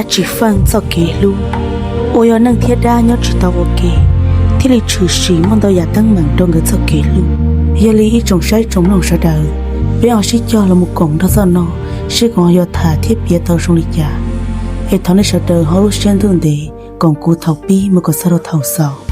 Tsis Feej txoj kev hlub, uas yog neeg thiab dab nyob tsis tau ua ke, thiaj li tshwm sim muaj ntau yam teeb meem rau nkawd txoj kev hlub. Yog li ib tsoom saib tsoom mloog sawv daws, peb ho sib cog los mus koom nrog txoj no, seb koom yuav tham thiab piav tau zoo li cas. Es thov nej sawv daws ho lub siab ntuj ntev koom kuv thaum pib mus kom txog rau thaum xaus.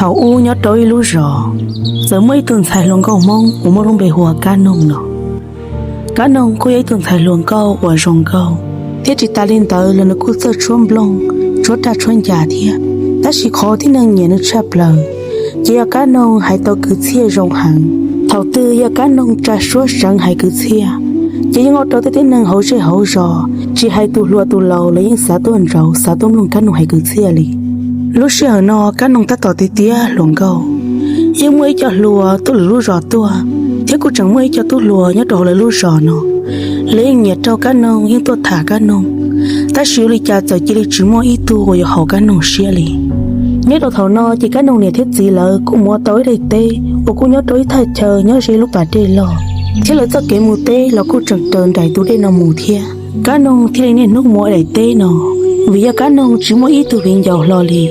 Thaum ub nyob rau ib lub zos, txawm muaj ib tug ntxhais hluas nkauj Hmoob uas muaj lub npe hu ua Kab Noog no. Kab Noog kuj yog ib tug ntxhais hluas nkauj uas zoo nkauj, thiab tsis tas li ntawd los nws kuj txawj tshuab nplooj, tshuab raj tshuab ncas thiab. Tab sis qhov tib neeg nyiam nws tshaj plaws ces yog Kab Noog hais tau kwv txhiaj zoo heev. Thaum twg yog Kab Noog tsa suab seev hais kwv txhiaj, ces yeej ua rau tej tib neeg hauv zej hauv zos, tsis hais tus hluas tus laus los yeej xav tuaj ntsauv xav tuaj mloog Kab Noog hais kwv txhiaj li. Lub sij hawm no Kab Noog tab tom tiav tiav hluas nkauj, yeej muaj ib co hluas tuaj lwm lub zos tuaj, thiab kuj tseem muaj ib co tub hluas nyob rau hauv lawv lub zos no, lawv yeej nyiam raug Kab Noog yeej tuaj tham Kab Noog. Tab sis ua li cas txawm cia li tsis muaj ib tug uas yuav haum Kab Noog siab li. Nyob rau thaum no ces Kab Noog niam thiab txiv lawv kuj mus ua tau ib daim teb uas kuj nyob rau ib thaj chaw nyob ze lub pas dej loj, thiab lawv txoj kev mus teb los kuj tseem raws nraim tus dej no mus thiab. Kab Noog thiaj li niaj hnub mus ua daim teb no, vim yog Kab Noog tsis muaj ib tug viv ncaus hlo li.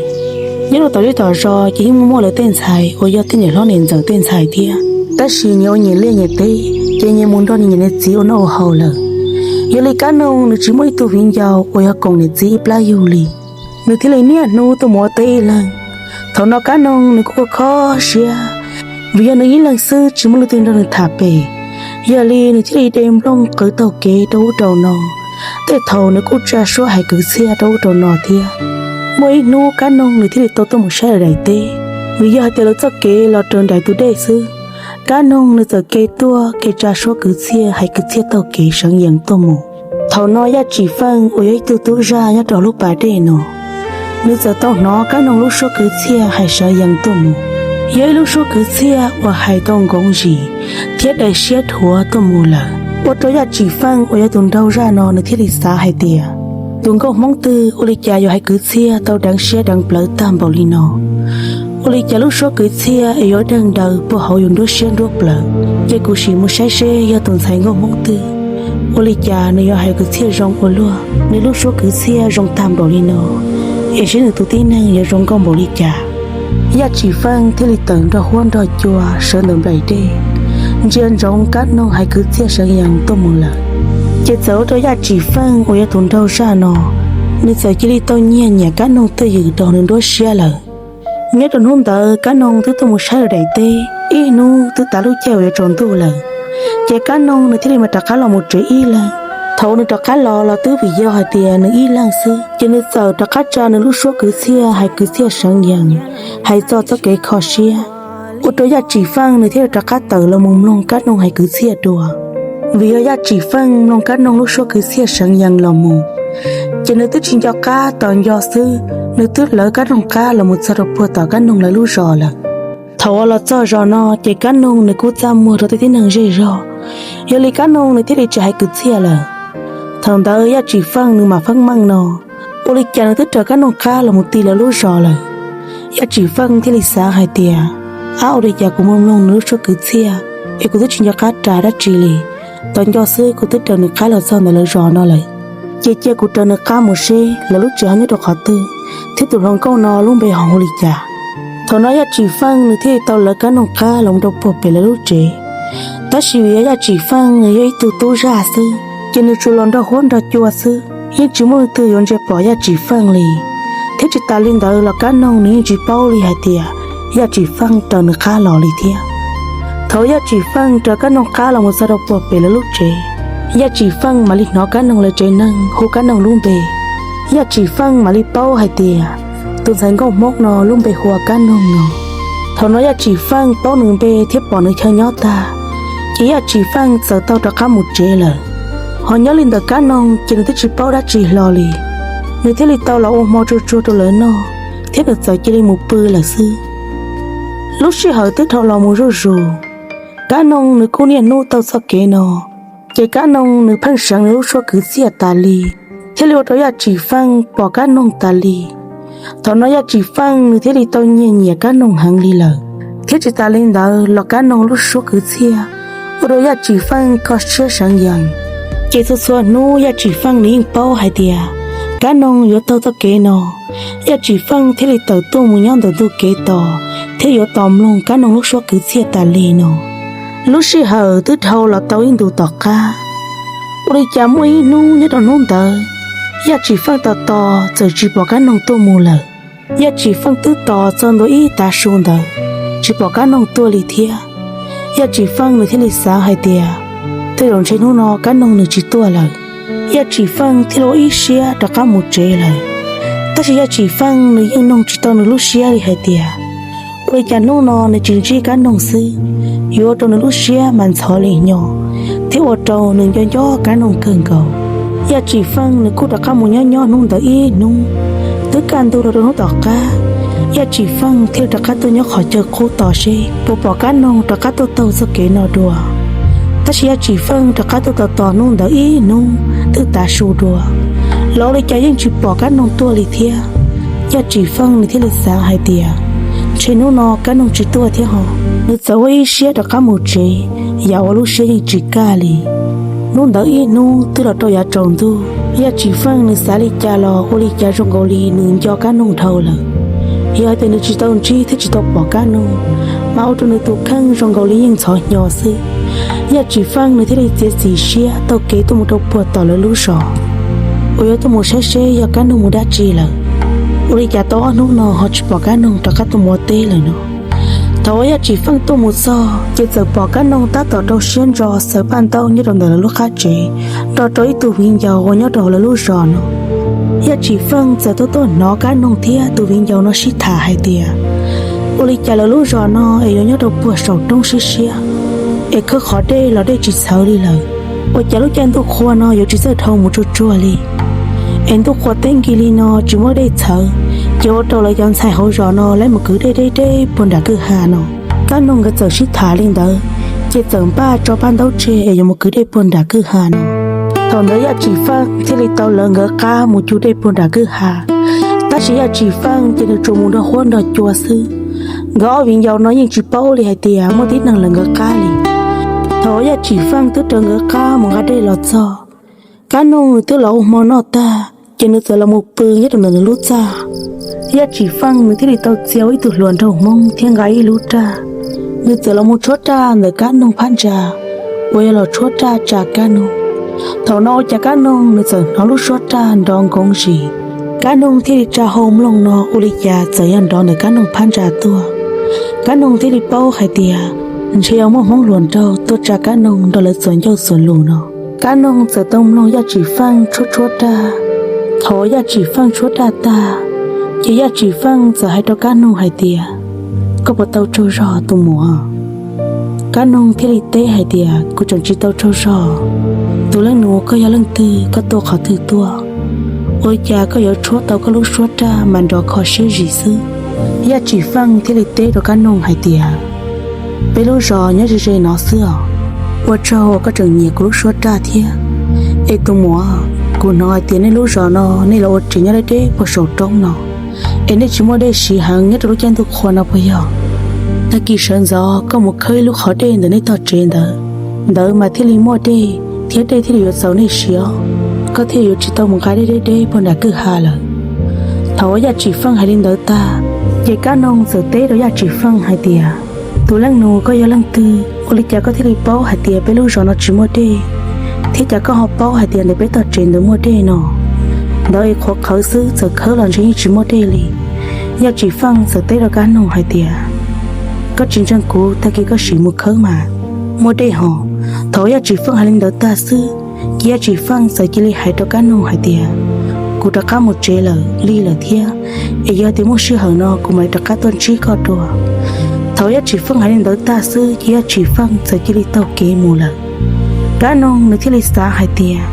Nyob rau tom zej tom zos ces yeej muaj muaj lawv tej ntxhais uas yog tej niam hlob niam ntxawm tej ntxhais thiab, tab sis nyias ua nyias liaj nyias teb, ces nyias mus nrog nyias niam txiv ua noj ua haus lawm. Yog li Kab Noog nws tsis muaj ib tug viv ncaus uas yog koom niam txiv ib plab yug li, nws thiaj li niaj hnub tuaj mus ua teb ib leeg. Thaum no Kab Noog nws kuj kho kho siab, vim yog nws ib leeg xwb tsis muaj leej twg nrog nws tham pem. Yog li nws thiaj li de nplooj qhwv taug kev rau ub rau no, tej thaum nws kuj tsa suab hais kwv txhiaj rau ub rau no thiab. Muaj ib hnub Kab Noog nws thiaj li tau tuaj mus saib lawv daim teb, vim yog hais tias lawv txoj kev los raws nraim tus dej xwb. Kab Noog nws txawm ke tuaj ke tsa suab kwv txhiaj hais kwv txhiaj taug kev seev yees tuaj mus. Thaum no Yaj Tsim Feej uas yog ib tug tub zaj nyob rau lub pas dej no, nws txawm tau hnov Kab Noog lub suab kwv txhiaj hais seev yees tuaj mus. Yog ib lub suab kwv txhiaj uas hais tau nkoov zis thiab dai siab dhuav tuaj mus lawm, ua rau Yaj Tsim Feej uas yog tus nraug zaj no nws thiaj li xav hais tias, tus nkauj Hmoob twg ua li cas yuav hais kwv txhiaj tau deev siab deev plawv tag npaum li no? Ua li cas lub suab kwv txhiaj es yuav deeg daws puag hauv yus nruab siab nruab plawv? Cia kuv sim mus saib seb yog tus ntxhais nkauj Hmoob twg, ua li cas nws yuav hais kwv txhiaj zoo ua luaj, nws lub suab kwv txhiaj zoo tag npaum li no, es seb nws tus tib neeg yuav zoo nkauj npaum li cas. Yaj Tsim Feej thiaj li tawm nrog huab nrog cua sawv ntawm nplaim dej, ntsia ntsoov Kab Noog hais kwv txhiaj seev yees tuaj mus lawm. Ces txawm ua rau Yaj Tsim Feej uas yog tus nraug zaj no, nws txawm cia li tau nyiag nyiam Kab Noog twj ywm rau nws nruab siab lawm. Nyob rau hnub ntawd Kab Noog twb tuaj mus saib lawv daim teb ib hnub twb tav lub caij uas yuav tsaus ntuj lawm, ces Kab Noog nws thiaj li mam rov qab los mus tsev ib leeg. Thaum uas nws rov qab los los twb vim yog hais tias nws ib leeg xwb, ces nws txawm rov qab tsa nws lub suab kwv txhiaj hais kwv txhiaj seev yees, hais txog txoj kev kho siab, ua rau Yaj Tsim Feej nws thiaj li rov qab tawm los mus mloog Kab Noog hais kwv txhiaj dua. Vim yog Yaj Tsim Feej mloog Kab Noog lub suab kwv txhiaj seev yees los mus, ces nws twb tsis nco qab tos nco xwb, nws twb lawv Kab Noog qab los mus txog rau puag tom Kab Noog lawv lub zos lawm. Thaum uas los txog zos no ces Kab Noog nws kuj txaj muag rau tej tib neeg zej zog, yog li Kab Noog nws thiaj li tsis hais kwv txhiaj lawm. Thaum ntawd Yaj Tsim Feej nws mam feeb meej no, ua li cas nws twb raws Kab Noog qab los mus ti lawv lub zos lawm. Yaj Tsim Feej thiaj li xav hais tias, ab, ua li cas kuv mus mloog nws lub suab kwv txhiaj es kuv twb tsis nco qab ras dab tsi li, tos nco xwb kuv twb raws nws qab los txog ntawm lawv zos no lawm. Ces cia kuv raws nws qab mus seb lawv lub tsev ho nyob rau qhov twg, thiab tus hluas nkauj no lub npe ho hu li cas. Thaum no Yaj Tsim Feej nws thiaj li tau lawv Kab Noog qab los mus rau puag pem lawv lub tsev. Tab sis vim yog Yaj Tsim Feej nws yog ib tug tub zaj xwb, ces nws tsuas los nrog huab nrog cua xwb, yeej tsis muaj leej twg yuav ntsia pom Yaj Tsim Feej li. Thiab tsis tas li ntawd los Kab Noog nws yeej tsis paub li hais tias Yaj Tsim Feej raws nws qab los li thiab. Thaum Yaj Tsim Feej raws Kab Noog qab los mus txog rau puag pem lawv lub tsev, Yaj Tsim Feej mam li hnov Kab Noog lawv tsev neeg hu Kab Noog lub npe. Yaj Tsim Feej mam li paub hais tias tus ntxhais nkauj Hmoob no lub npe hu ua Kab Noog no. Thaum no Yaj Tsim Feej paub nws npe thiab pom nws chaw nyob tag, ces Yaj Tsim Feej txawm tau rov qab mus tsev lawm. Ho nyob li ntawm Kab Noog ces nws twb tsis paub dab tsi hlo li, nws thiaj li tau los ua hmo tsuag tsuag rau lawv noj, thiab nws txawm cia li mus pw lawm xwb. Lub sij hawm twb dhau los mus zuj zus, Kab Noog nws kuj niaj hnub taug txoj kev no, Ces Kab Noog nws pheej seev nws lub suab kwv txhiaj tas li, thiaj li ua rau Yaj Tsim Feej pom Kab Noog tas li. Thaum no Yaj Tsim Feej nws thiaj li tau nyiag nyiam Kab Noog heev li lawm, thiab tsis tas li ntawd los Kab Noog lub suab kwv txhiaj ua rau Yaj Tsim Feej kho siab seev yees. Ces txhua txhua hnub Yaj Tsim Feej nws yeej paub hais tias Kab Noog yuav taug txoj kev no, Yaj Tsim Feej thiaj li tawm tuaj mus nyob ntawm ntug kev tos thiab yuav tos mloog Kab Noog lub suab kwv txhiaj tas li no. Lub sij hawm twb dhau los tau ib ntus tom qab, ua li cas muaj ib hnub nyob rau hnub ntawd, Yaj Tsim Feej tos tos txawm tsis pom Kab Noog tuaj mus lawm. Yaj Tsim Feej twb tos txog ntua ib tav su ntawd tsis pom Kab Noog tuaj li thiab. Yaj Tsim Feej nws thiaj li xav hais tias tej zaum ntshe hnub no Kab Noog nws tsis tuaj lawm. Yaj Tsim Feej thiaj li ua ib siab rov qab mus tsev lawm. Tab sis Yaj Tsim Feej nws yeej noog tsis tau nws lub siab li hais tias ua li cas hnub no nws tsis ntsib Kab Noog xwb, yuav ua rau nws lub siab mas ntxhov li hnyo, thiab ua rau nws nco nco Kab Noog kawg nkaus. Yaj Tsim Feej nws kuj rov qab mus nyob nyob hnub ntawd ib hnub. Twb kaj ntug los rau hnub tom qab, Yaj Tsim Feej thiaj rov qab tuaj nyob qhov chaw qub tos seb puas pom Kab Noog rov qab tuaj taug txoj kev no dua. Tab sis Yaj Tsim Feej rov qab tuaj tos tos hnub ntawd ib hnub twb tav su dua, los ua li cas yeej tsis pom Kab Noog tuaj li thiab. Yaj Tsim Feej nws thiaj li xav hais tias ntshe hnub no Kab Noog tsis tuaj thiab ho. Nws txawm ua ib siab rov qab mus tsev, yam uas lub siab yeej tsis kaj li. Hnub ntawd ib hnub twb los rau yav tsaus ntuj, Yaj Tsim Feej nws xav li cas los ua li cas zoo nkaus li nws nco Kab Noog dhau lawm. Yog hais tias nws tsis tau ntsib thiab tsis tau pom Kab Noog, mas ua rau nws tus kheej zoo nkaus li yeej ntxhov hnyo xwb. Yaj Tsim Feej nws thiaj li txiav txim siab taug kev tuaj mus rau puag tom lawv lub zos, uas yuav tuaj mus saib seb yog Kab Noog mus dab tsi lawm. Ua li cas tau ob hnub no ho tsis pom Kab Noog rov qab tuaj mus ua teb lawm no. Thaum uas Yaj Tsim Feej tuaj mus txog ces txawm pom Kab Noog tab tom rau siab ntso xaws paj ntaub nyob rau ntawm lawv lub qab tsev, nrog rau ib tug viv ncaus uas nyob rau hauv lawv lub zos no. Yaj Tsim Feej txawm tuaj tuaj hnov Kab Noog thiab tus viv ncaus no sib tham hais tias ua li cas lawv lub zos no es yuav nyob rau puag saum roob siab siab, es khawb qhov dej los dej tsis txhawv li lawm. Ua cas lub caij ntuj qhua no yuav tsis txawj dhau mus tsuag tsuag li, es ntuj qhua teb nkig li no tsis muaj dej txhawv, ces ua rau lawv cov ntxhais hauv zos no lawv mus kwv dej deb deb puag nram kwj ha no. Kab Noog nkawd txawm sib tham li ntawd, ces txawm npaj tso paj ntaub tseg es yuav mus kwv dej puag nram kwj ha no. Thaum ntawd Yaj Tsim Feej thiaj li tau lawv nkawd qab mus cug dej puag nram kwj ha. Tab sis Yaj Tsim Feej ces nws tsuas mus nrog huab nrog cua xwb. Nkawd ob viv ncaus no yeej tsis paub li hais tias muaj tib neeg lawv nkawd qab li. Thaum Yaj Tsim Feej twb raws nkawd qab mus nqa dej los txog, Kab Noog nws twb los ua hmo noj tag, ces nws txawm los mus pw nyob rau ntawm nws lub txaj. Yaj Tsim Feej nws thiaj li tau txia ua ib tug hluas nraug Hmoob thiab nqa ib lub raj, nws txawm los mus tshuab raj ntawm Kab Noog phab ntsa, uas yog los tshuab raj tsa Kab Noog. Thaum no ua cas Kab Noog nws txawm hnov lub suab raj nrov nkoov zis. Kab Noog thiaj li tsa hau mloog no ua li cas txawm yog nrov ntawm Kab Noog phab ntsa tuaj. Kab Noog thiaj li paub hais tias ntshe yog muaj Hmoob hluas nraug tuaj tsa Kab Noog nrog lawv txuas ncauj txuas lus no. Kab Noog txawm tau mloog Yaj Tsim Feej tshuab tshuab raj. Thaum Yaj Tsim Feej tshuab raj tag, ces Yaj Tsim Feej txawm hais rau Kab Noog hais tias, koj puas tau tsaug zog tus muam? Kab Noog thiaj li teb hais tias, kuv tseem tsis tau tsaug zog. Tus leej nus, koj yog leej twg, koj tuaj qhov twg tuaj? Ua li cas koj yuav tshuab tau koj lub suab raj mas nrov kho siab zis xwb? Yaj Tsim Feej thiaj li teb rau Kab Noog hais tias, peb lub zos nyob ze ze no xwb os. Ua tsaug uas koj tseem nyiam kuv lub suab raj thiab. Es tus muam, kuv hnov hais tias nej lub zos no nej los ua tsev nyob deb deb puag saum roob no, es nej tsis muaj dej siv heev nyob rau lub caij ntuj qhua no puas yog? Tag kis sawv ntxov koj mus khawb ib lub qhov dej ntawm nej tog tsev ntawd, ntawd mas thiaj li muaj dej, thiab dej thiaj li yuav txaus nej siv os, koj thiaj yuav tsis tau mus nqa dej deb deb puag nram kwj ha lawm. Thaum uas Yaj Tsim Feej hais li ntawd tag, ces Kab Noog txawm teb rau Yaj Tsim Feej hais tias, tus leej nus, koj yog leej twg, ua li cas koj thiaj li paub hais tias peb lub zos no tsis muaj dej, thiab cas koj ho paub hais tias ntawm peb tog tsev ntawd muaj dej no? Ntawd es qhuav qhawv xwb, txawm khawb los ntshe yeej tsis muaj dej li. Yaj Tsim Feej txawm teb rau Kab Noog hais tias, koj tsis ntseeg kuv, tag kis koj sim mus khawb mas muaj dej hos. Thaum uas Yaj Tsim Feej hais li ntawd tag xwb, ces Yaj Tsim Feej txawm cia li hais rau Kab Noog hais tias, kuv rov qab mus tsev lawm, lig lawm thiab, es yog tias muaj sij hawm no kuv mam li rov qab tuaj ntsib koj dua. Thaum uas Yaj Tsim Feej hais li ntawd tag xwb, ces Yaj Tsim Feej txawm cia li taug kev mus lawm. Kab Noog nws thiaj li xav hais tias,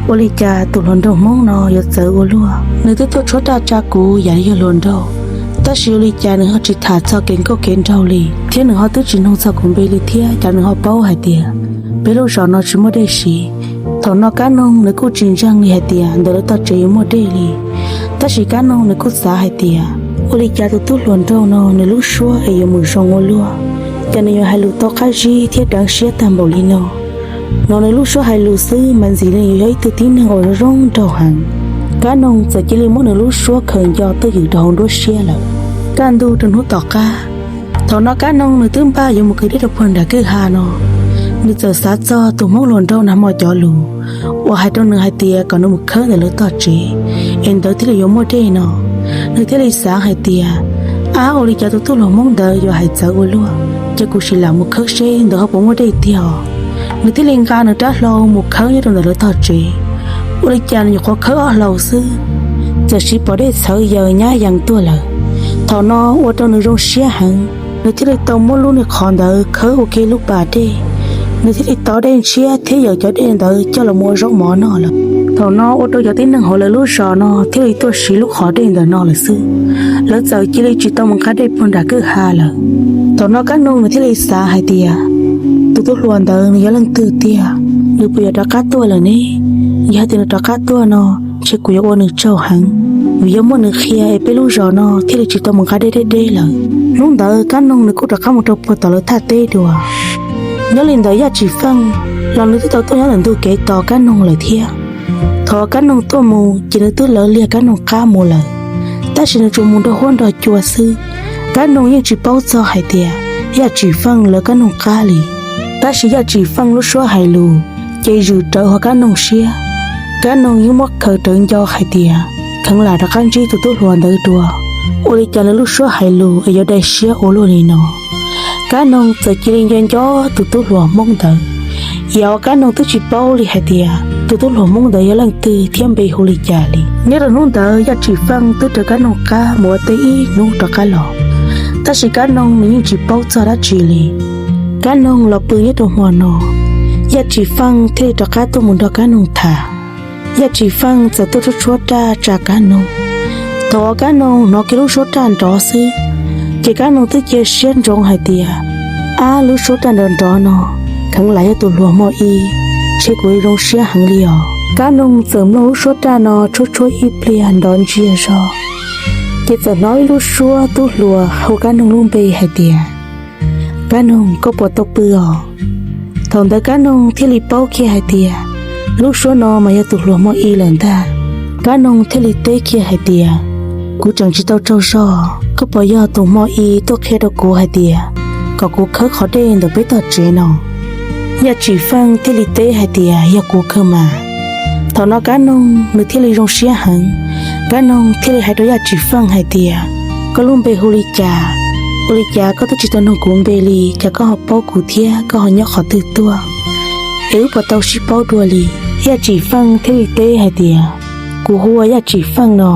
ua li cas tus hluas nraug Hmoob no yuav txawv ua luaj? Nws twb tuaj tshuab raj tsa kuv yam li yog hluas nraug, tab sis ua li cas nws ho tsis tham txog kev nkauj kev nraug li, thiab nws ho twb tsis nug txog kuv npe li thiab, cas nws ho paub hais tias peb lub zos no tsis muaj dej siv. Thaum no Kab Noog nws kuj tsis ntseeg li hais tias ntawm lawv tog tsev yuav muaj dej li, tab sis Kab Noog nws kuj xav hais tias ua li cas tus tub hluas nraug no nws lub suab es yuav mus zoo ua luaj, ces nws yuav hais lus tau qab zib thiab deev siab tag npaum li no. Hnov nws lub suab hais lus xwb mas ntxim li yuav yog ib tug tib neeg uas zoo zoo nraug heev. Kab Noog txawm cia li muab nws lub suab khaws nco tuaj ywm rau hauv nruab siab lawm. Kaj ntug rau hnub tom qab, thaum no Kab Noog nws twb npaj yuav mus kwv dej rau puag nram kwj ha no, nws txawm xav txog tus Hmoob hluas nraug nag hmo cov lus uas hais rau nws hais tias kom nws mus khawb ntawm lawv tog tsev es ntawd thiaj li yuav muaj dej no. Nws thiaj li xav hais tias, ab, ua li cas tus tub hluas Hmoob ntawd yuav hais txawv ua luaj, ces kuv sim lam mus khawb seb ntawd ho puas muaj dej tiag os. Nws thiaj li nqa nws rab hlau mus khawb nyob rau ntawm lawv tog tsev. Ua li cas nws nyuam qhuav khawb ob hlau xwb, txawm sis pom dej txhawv yaws nyab yees tuaj lawm. Thaum no ua rau nws zoo siab heev, nws thiaj li tau muab lub niag qhov ntawd khawb ua kiag lub pas dej, nws thiaj li tov dej ntshiab thiab yaws cov dej ntawd coj los ua zaub mov noj lawm. Thaum no ua rau cov tib neeg hauv lawv lub zos no thiaj li tuaj siv lub qhov dej ntawm no lawm xwb, lawv txawm cia li tsis tau mus nqa dej puag nram kwj ha lawm. Thaum no Kab Noog nws thiaj li xav hais tias, tus tub hluas ntawd nws yog leej twg tiag, nws puas yuav rov qab tuaj lawm ne? Yog hais tias nws rov qab tuaj no, ntshe kuv yuav ua nws tsaug heev, vim yog muaj nws qhia es peb lub zos no thiaj li tsis tau mus nqa dej deb deb lawm. Hnub ntawd Kab Noog nws kuj rov qab mus rau puag tom lawv thaj teb dua. Nyob li ntawd Yaj Tsis Feej los nws twb tau tuaj nyob ntawm ntug kev tos Kab Noog lawm thiab. Thaum Kab Noog tuaj mus ces nws twb lawv liag Kab Noog qab mus lawm, tab sis nws tsuas mus nrog huab nrog cua xwb. Kab Noog yeej tsis paub txog hais tias Yaj Tsis Feej lawv Kab Noog qab li, tab sis Yaj Tsis Feej lub suab hais lus ces zwm rawv hauv Kab Noog siab. Kab Noog yeej muab khaws rawv nco hais tias kheev lam rov qab ntsib tus tub hluas ntawd dua, ua li cas nws lub suab hais lus es yuav dai siab ua luaj li no. Kab Noog txawm cia li nco nco tus tub hluas Hmoob ntawd, yam uas Kab Noog twb tsis paub li hais tias tus tub hluas Hmoob ntawd yog leej twg thiab npe hu li cas li. Nyob rau hnub ntawd Yaj Tsis Feej twb raws Kab Noog qab mus ua teb ib hnub rov qab los, tab sis Kab Noog nws yeej tsis paub txog dab tsi li. Kab Noog los pw nyob rau hmo no, Yaj Tsis Feej thiaj li rov qab tuaj mus nrog Kab Noog tham. Yaj Tsis Feej txawm tuaj tshuab tshuab raj tsa Kab Noog. Thaum uas Kab Noog hnov kiag lub suab raj nrov xwb, ces Kab Noog twb cia siab ntsoov hais tias, ab, lub suab raj nrov nrov no kheev lam yog tus hluas Hmo I, ntshe kuv zoo siab heev li os. Kab Noog txawm mloog lub suab raj no tshuab tshuab ib pliag nrov ntsia zog, ces txawm hnov ib lub suab tub hluas hu Kab Noog lub npe hais tias, Kab Noog, koj puas tau pw os? Thaum ntawd Kab Noog thiaj li paub kiag hais tias lub suab no mas yog tus hluas Hmo I lawm ntag. Kab Noog thiaj li teb kiag hais tias, kuv tseem tsis tau tsaug zog, koj puas yog tus Hmo I tuaj qhia rau kuv hais tias kom kuv khawb qhov dej ntawm peb tog tsev no? Yaj Tsis Feej thiaj li teb hais tias, yog kuv kawg mas. Thaum no Kab Noog nws thiaj li zoo siab heev. Kab Noog thiaj li hais rau Yaj Tsis Feej hais tias, koj lub npe hu li cas? Ua li cas koj twb tsis tau nug kuv npe li, cas koj ho paub kuv thiab koj ho nyob qhov twg tuaj, es wb puas tau sib paub dua li? Yaj Tsis Feej thiaj li teb hais tias, kuv hu ua Yaj Tsis Feej no.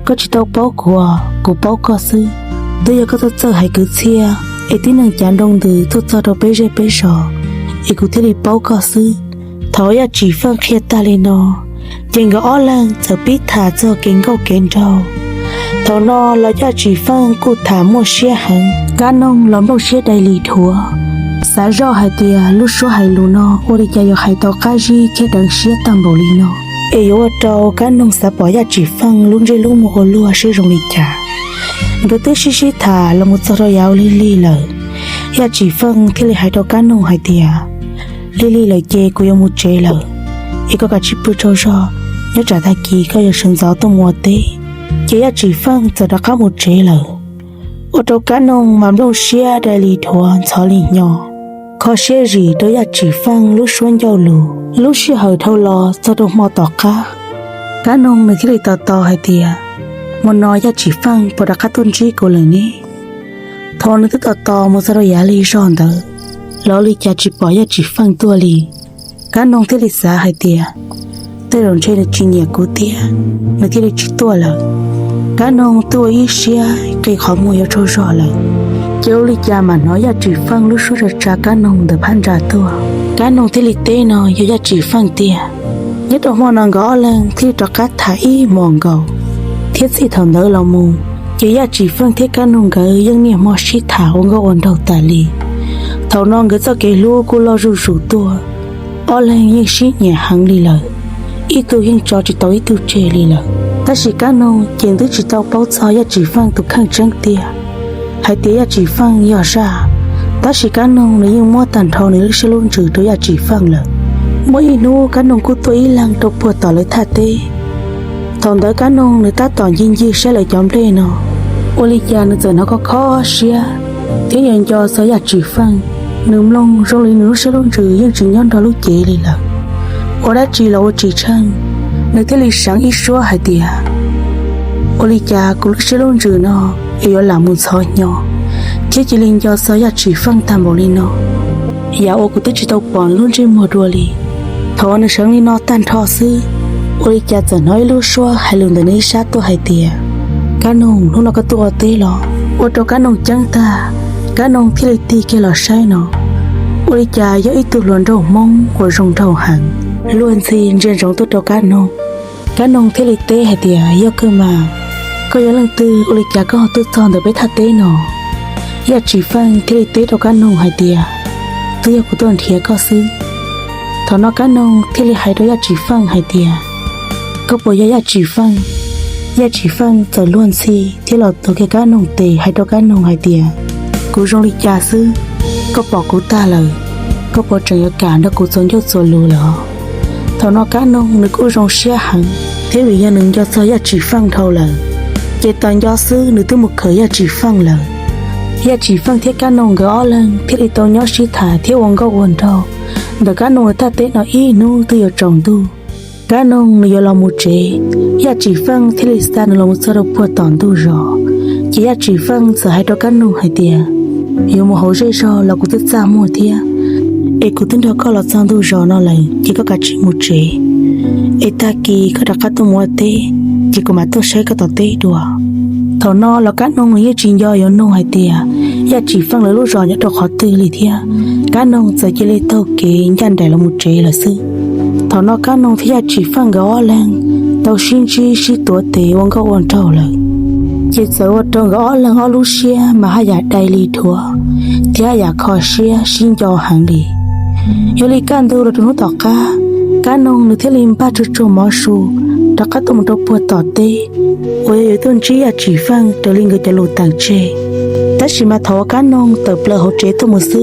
Koj tsis tau paub kuv, kuv paub koj xwb. Twb yog koj tuaj txawj hais kwv txhiaj es tib neeg cav nroo ntws tuaj txog rau peb zej peb zos, es kuv thiaj li paub koj xwb. Thaum Yaj Tsis Feej qhia tag li no, ces nkawd ob leeg txawm pib tham txog kev nkauj kev nraug. Thaum no los Yaj Tsis Feej kuj tham muaj siab heev, Kab Noog los nplooj siab dai li dhuav, xav zoj hais tias lub suab hais lus no ua li cas yuav hais tau qab zib thiab deev siab tag npaum li no, es yuav ua rau Kab Noog xav pom Yaj Tsis Feej lub ntsej lub muag ua luaj siab zoo li cas. Nkawd twb sib sib tham los mus txog rau yav lig lig lawm, Yaj Tsis Feej thiaj li hais rau Kab Noog hais tias, lig lig lawm ces kuv yuav mus tsev lawm, es koj kav tsij pw tsaug zog, nyob tsam tag kis koj yuav sawv ntxov tuaj mus ua teb. Ces Yaj Tsis Feej txawm rov qab mus tsev lawm, ua rau Kab Noog mas nplooj siab dai li dhuav ntxhov li hnyo, kho siab zim rau Yaj Tsis Feej lub suab ncauj lus. Lub sij hawm dhau los txog rau hmo tom qab, Kab Noog nws thiaj li tos tos hais tias, hmo no Yaj Tsis Feej puas rov qab tuaj ntsib kuv lawm ne? Thaum nws twb tos tos mus txog rau yav lig zog ntawd los ua li cas tsis pom Yaj Tsis Feej tuaj li. Kab Noog thiaj li xav hais tias, tej zaum ntshe nws tsis nyiam kuv thiab, nws thiaj li tsis tuaj lawm. Kab Noog twb ua ib siab qi qhov muag yuav tsaug zog lawm, ces ua li cas mam hnov Yaj Tsis Feej lub suab tsa tsa Kab Noog ntawm phab ntsa tuaj. Kab Noog thiaj li teb no yog Yaj Tsis Feej tiag. Nyob rau hmo no nkawd ob leeg thiaj li rov qab tham ib hmos nkaus, thiab txij thaum ntawd los mus, ces Yaj Tsis Feej thiab Kab Noog nkawd yeej niaj hmo sib tham ua nkauj ua nraug tas li. Thaum no nkawd txoj kev hlub kuj loj zuj zus tuaj, ob leeg yeej sib nyiam heev li lawm, ib tug yeej tso tsis tau ib tug tseg li lawm. Tab sis Kab Noog ces twb tsis tau paub txog Yaj Tsim Feej tus kheej tseeb tiag, hais tias Yaj Tsim Feej yog zaj. Tab sis Kab Noog nws yeej muab tag nrho nws lub siab lub ntsws rau Yaj Tsim Feej lawm. Muaj ib hnub Kab Noog kuj tuaj ib leeg rau puag tom lawv thaj teb. Thaum ntawd Kab Noog nws tab tom ncig ncig saib lawv cov nplej no, ua li cas nws txawm hnov kho kho siab thiab nco nco txog Yaj Tsim Feej. Nws mloog zoo li nws lub siab lub ntsws yeej tsis nyob nrog lub cev li lawm. Ua dab tsi los ua tsis tsheej, nws thiaj li seev ib suab hais tias, ua li cas kuv lub siab lub ntsws no es yuav lam mus ntxhov hnyo thiab cia li nco txog Yaj Tsim Feej tag npaum li no, yam uas kuv twb tsis tau pom nws lub ntsej muag dua li. Thaum uas nws seev li no tag nrho xwb, ua li cas txawm hnov ib lub suab hais lus ntawm nws ib sab tuaj hais tias, Kab Noog, hnub no koj tuaj ua teb los? Ua rau Kab Noog ceeb tag, Kab Noog thiaj li tig kiag los saib no, ua li cas yog ib tug hluas nraug Hmoob uas zoo nraug heev, luag ntxhi ntsia ntsoov tuaj rau Kab Noog. Kab Noog thiaj li teb hais tias, yog kawg mas, koj yog leej twg ua li cas koj ho tuaj txog ntawm peb thaj teb no? Yaj Tsim Feej thiaj li teb rau Kab Noog hais tias, twb yog kuv tuaj nrhiav koj xwb. Thaum no Kab Noog thiaj li hais rau Yaj Tsim Feej hais tias, koj puas yog Yaj Tsim Feej? Yaj Tsim Feej txawm luag ntxhi thiab los tuav kiag Kab Noog tes hais rau Kab Noog hais tias, kuv zoo li cas xwb, koj pom kuv tag lawm, koj puas tseem yuav kam nrog kuv txuas ncauj txuas lus lawm? Thaum no Kab Noog nws kuj zoo siab heev thiab vim yog nws nco txog Yaj Tsim Feej dhau lawm, ces tas nco xwb nws twb mus khawm Yaj Tsim Feej lawm. Yaj Tsim Feej thiab Kab Noog nkawd ob leeg thiaj li tau nyob sib tham thiab ua nkauj ua nraug ntawm Kab Noog lawv thaj teb no ib hnub twb yuav tsaus ntuj. Kab Noog nws yuav los mus tsev, Yaj Tsim Feej thiaj li xa nws los mus txog rau puag tom ntug zos. Ces Yaj Tsim Feej txawm hais rau Kab Noog hais tias, yuav mus hauv zej zog los kuv twb txaj muag thiab, es kuv twb nrog koj los txog ntug zos no lawm ces koj kav tsij mus tsev, es tag kis koj rov qab tuaj mus ua teb, ces kuv mam tuaj saib koj tom teb dua. Thaum no los Kab Noog nws yeej tsis nco yuav nug hais tias Yaj Tsim Feej lawv lub zos nyob rau qhov twg li thiab, Kab Noog txawm cia li taug kev ncaj nraim los mus tsev lawm xwb. Thaum no Kab Noog thiab Yaj Tsim Feej nkawd ob leeg tau sib ntsib sib tuav tes ua nkauj ua nraug lawm, ces txawm ua rau nkawd ob leeg ob lub siab mas haj yam dai li dhuav thiab haj yam kho siab sib nco heev li. Yog li kaj ntug los rau hnub tom qab, Kab Noog nws thiaj li npaj tsuag tsuag mov su rov qab tuaj mus rau puag tom teb uas yog yuav tuaj ntsib Yaj Tsim Feej raws li nkawd cov lus teem tseg. Tab sis mas thaum uas Kab Noog tawm plaws hauv tsev tuaj mus xwb,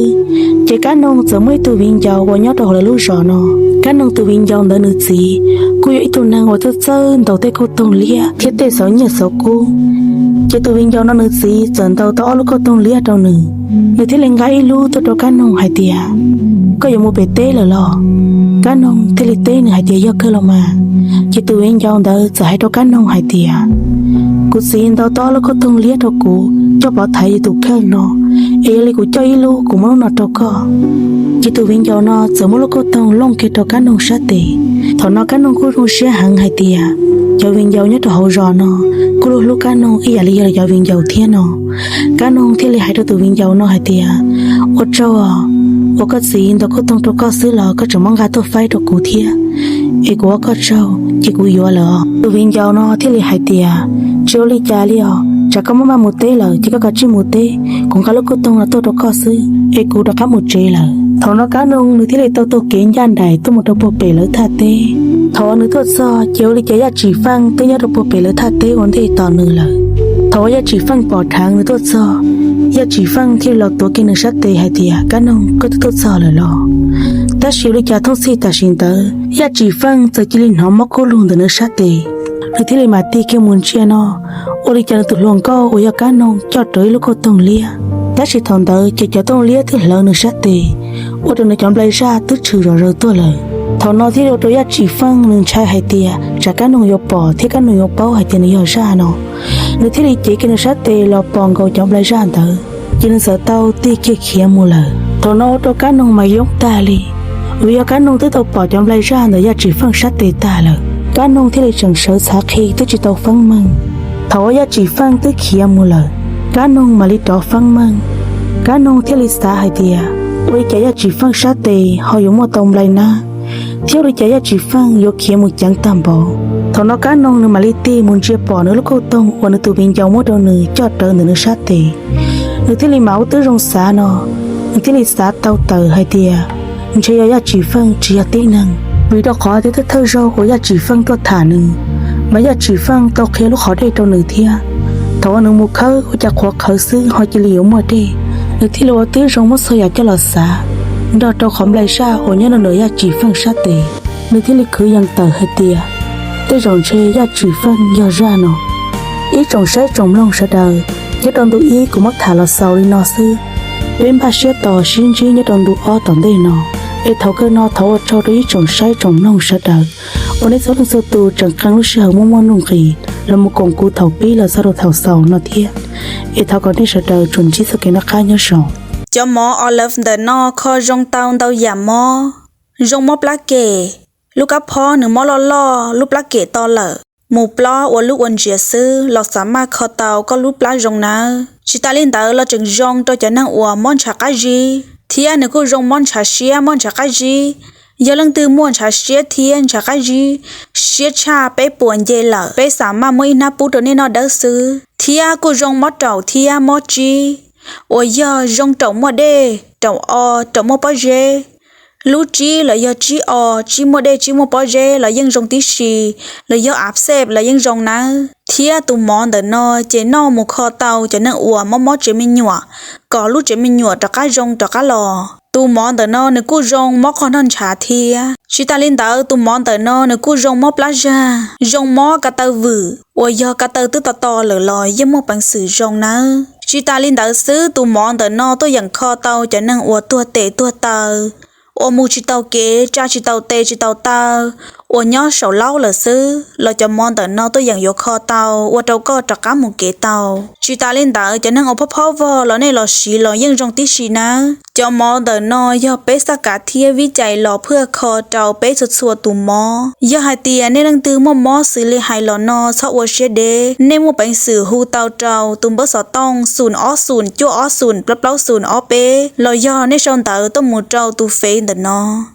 ces Kab Noog txawm muaj ib tug viv ncaus uas nyob rau hauv lawv lub zos no. Kab Noog tus viv ncaus ntawd nws txiv kuj yog ib tug neeg uas txawj txawj ntaus tej kauj toog liab thiab tej xauv nyiaj xauv kub. Ces tus viv ncaus no nws txiv txawm ntaus tau ob lub kauj toog liab rau nws, nws thiaj li nqa ib lub tuaj rau Kab Noog hais tias, koj yuav mus pem teb lawm los? Kab Noog thiaj li teb nws hais tias, yog kawg los mas. Ces tus viv ncaus ntawd txawm hais rau Kab Noog hais tias, kuv txiv ntaus tau ob lub kauj toog liab rau kuv coj pov thaiv yus tus kheej no, es yog li kuv coj ib lub kuv muab lub no rau koj. Ces tus viv ncaus no txawm muab lub kauj toog looj kiag rau Kab Noog sab tes. Thaum no Kab Noog kuj zoo siab heev hais tias, cov viv ncaus nyob rau hauv zos no kuj hlub hlub Kab Noog ib yam li yog lawv cov viv ncaus thiab no. Kab Noog thiaj li hais rau tus viv ncaus no hais tias, ua tsaug os, uas koj txiv ntaus kauj toog rau koj xwb los koj tseem muab nqa tuaj faib rau kuv thiab, es kuv ua koj tsaug ces kuv yuav lawm os. Tus viv ncaus no thiaj li hais tias, tsis ua li cas li os, tsam koj muab maj mus teb lawm ces koj kav tsij mus teb, kuv nqa lub kauj toog no tuaj rau koj xwb es kuv rov qab mus tsev lawm. Thaum no Kab Noog nws thiaj li tau taug kev ncaj nraim tuaj mus rau puag pem lawv thaj teb. Thaum uas nws tuaj txog ces ua li cas Yaj Tsim Feej twb nyob rau puag pem lawv thaj teb ua ntej tos nws lawm. Thaum uas Yaj Tsim Feej pom dheev nws tuaj txog, Yaj Tsim Feej thiaj li los tuav kiag nws sab tes hais tias, Kab Noog, koj twb tuaj txog lawm los? Tab sis ua li cas thooj txhij tam sim ntawd Yaj Tsim Feej txawm cia li hnov mob kub lug ntawm nws sab tes, nws thiaj li mam tig kiag mus ntsia no, ua li cas nws tus hluas nkauj uas yog Kab Noog coj rawv ib lub kauj toog liab. Tab sis thaum ntawd ces cov tooj liab twb hlawv nws sab tes, ua rau nws cov nplai zaj twb tshwm zom zaws tuaj lawm. Thaum no thiaj li ua rau Yaj Tsim Feej nws ntshai hais tias tsam Kab Noog yuav pom thiab Kab Noog yuav paub hais tias nws yog zaj no, nws thiaj li cev kiag nws sab tes los pos nkaus cov nplai zaj ntawd, ces nws txawm tau tig kiag khiav mus lawm. Thaum no ua rau Kab Noog mas yoob tag li, vim yog Kab Noog twb tau pom cov nplai zaj ntawm Yaj Tsim Feej sab tes tag lawm. Kab Noog thiaj li tseem sawv txhav qhi twb tsis tau feeb meej. Thaum uas Yaj Tsim Feej twb khiav mus lawm, Kab Noog mam li rov feeb meej. Kab Noog thiaj li xav hais tias, ua li cas Yaj Tsim Feej sab tes ho yuav muaj tau nplai nab, thiab ua li cas Yaj Tsim Feej yuav khiav mus ceev tag npaum. Thaum no Kab Noog nws mam li tig mus ntsia pom nws lub kauj toog uas nws tus viv ncaus muab rau nws coj rawv ntawm nws sab tes. Nws thiaj li mam ua tib zoo xav no, Nws thiaj li xav tau tawm hais tias ntshe yog Yaj Tsim Feej tsis yog tib neeg, vim rau qhov tias thawj thawj zaug uas Yaj Tsim Feej tuaj tham nws, mas Yaj Tsim Feej tau qhia lub qhov dej rau nws thiab. Thaum uas nws mus khawb ua cas qhuav qhawv xwb ho cia li yuav muaj dej, nws thiaj li ua tib zoo muab txhua yam coj los xav nrog rau qhov nplai zaj uas nyob rau ntawm Yaj Tsim Feej sab tes. Nws thiaj li khwv yees tawm hais tias tej zaum ntshe Yaj Tsim Feej yog zaj no. Ib tsoom saib tsoom mloog sawv daws, nyob rau ntu ib kuv muab tham los xaus li no xwb. Peb npaj siab tos sib ntsib nyob rau ntu ob tom ntej no. Es thaum kawg no thov ua tsaug rau ib tsoom saib tsoom mloog sawv daws uas nej txhua leej txhua tus tseem qee lub sij hawm muaj muaj nuj nqis los mus koom kuv thaum pib los txog rau thaum xaus no thiab. Es thov kom nej sawv daws tsuas ntsib txoj kev noj qab nyob zoo. Cov mov Olive ntawm no kho zoo tau ntau yam mob, zoo mob plab kem, lub kab phob nws mob loj loj lub plab kem to lawm, mus plob ua lub ua ntsiav xwb los xav maj kho tau koj lub plab zoo nawb. Tsis tas li ntawd los tseem zoo rau cov neeg uas mob ntshav qab zib, thiab nws kuj zoo mob ntshav siab mob ntshav qab zib. Yog leej twg muaj ntshav siab thiab ntshav qab zib, siab tshaj peb puas nce lawm, peb xav maj muab ib hnab pub rau nej noj dawb xwb. Thiab kuj zoo mob raum thiab mob tsib, uas yog zoo raum muaj dej, raum o, raum muaj pob zeb. Lub tsib los yog tsib o, tsib muaj dej tsib muaj pob zeb los yeej zoo tib si, los yog a xej los yeej zoo nawb. Thiab tus mov ntawm no ces noj mus kho tau cov neeg uas mob mob tsev me nyuam, kom lub tsev me nyuam rov qab zoo rov qab los. Tus mov ntawm no nws kuj zoo mob qhov noj ntshav thiab. Tsis tas li ntawd tus mov ntawm no nws kuj zoo mob plab zag, zoo mob ka taw vwm, uas yog ka taw twb to to lawm los yeej muaj peev xwm zoo nawb. Tsis tas li ntawd xwb tus mov ntawm no tuaj yeem kho tau cov neeg uas tuag tes tuag taw, uas mus tsis tau kev, tsa tsis tau tes tsis tau taw, uas nyob saum laub lawm xwb los cov mov ntawm no tuaj yeem yuav kho tau ua rau koj rov qab mus kev tau. Tsis tas li ntawd cov neeg uas phob phob vog los nej los siv los yeej zoo tib si nawb. Cov mov ntawm no yog peb xaj kav thiab vib cais los phwaj kho rau peb txhua txhua tus mob. Yog hais tias nej leej twg muaj mob xws li hais los no txhob ua siab deb, nej muaj peev xwm hu tau rau tus npawb xov tooj xoom ob xoom cuaj ob xoom plaub plaub xoom ob peb, los yog nej sau ntawv tuaj mus rau tus fev ntawm no.